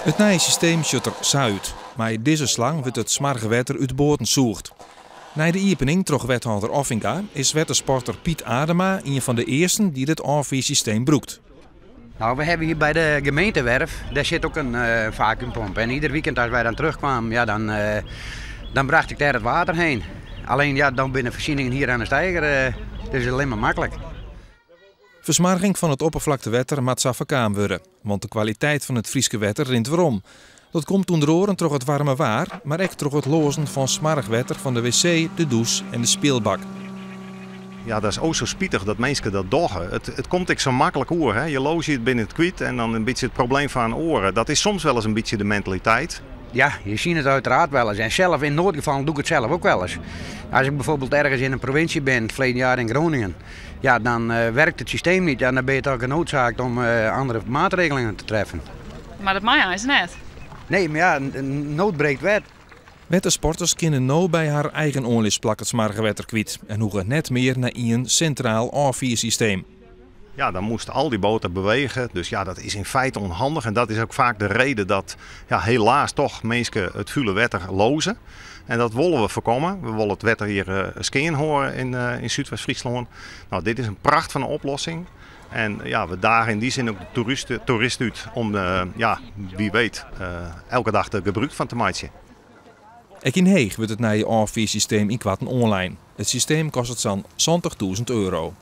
It nije systeem sjocht der sa út. Mei dizze slang wurdt it smoarge wetter út boaten sûgd. Nei de iepening troch wethâlder Offinga is wettersporter Piet Adema ien fan de earsten dy't it ôffiersysteem brûkt. Nou, we hebben hier bij de gemeentewerf, daar zit ook een vacuümpomp. En ieder weekend als wij dan terugkwamen, ja, dan bracht ik daar het water heen. Alleen ja, dan binnen voorzieningen hier aan de steiger, dus het is alleen maar makkelijk. Fersmoarging fan it opperflaktewetter moat sa foarkaam wurde, want de kwaliteit fan it Fryske wetter rint werom. Dat komt ûnder oaren troch it waarme waar, mar ek troch it loazen fan smoarch wetter fan de wc, de dûs en de spielbak. Ja, dat is ook zo spitich dat minsken dat dogge. It komt ek sa maklik oer. Hè? Je loaze it binnen it kwyt en dan in bytsje it probleem fan oaren. Dat is soms wel eens in bytsje de mentaliteit. Ja, je ziet het uiteraard wel eens. En zelf in noodgevallen doe ik het zelf ook wel eens. Als ik bijvoorbeeld ergens in een provincie ben, het verleden jaar in Groningen, ja, dan werkt het systeem niet en dan ben je toch genoodzaakt om andere maatregelen te treffen. Mar dat mei eins net. Nee, mar ja, nood breekt wet. Wettersporters kinne no by har eigen oanlisplak it smoarge wetter kwyt en hoege net mear nei ien sintraal ôffiersysteem. Ja, dan moasten al dy boaten bewege. Dus ja, dat is in feite ûnhandich. En dat is ek faak de reden dat, ja, helaas toch minsken it fûle wetter loaze. En dat wolle we foarkomme. We wolle it wetter hjir skjin hâlde yn Súdwest-Fryslân. Nou, dit is in pracht fan in oplossing. En ja, we daagje yn dy sin ek de toerist út om, ja, wie weet, elke dag der gebrûk fan te meitsjen. Ek yn Heech wurdt it nije ôffiersysteem ynkoarten oanlein. It systeem kostet sa'n 70.000 euro.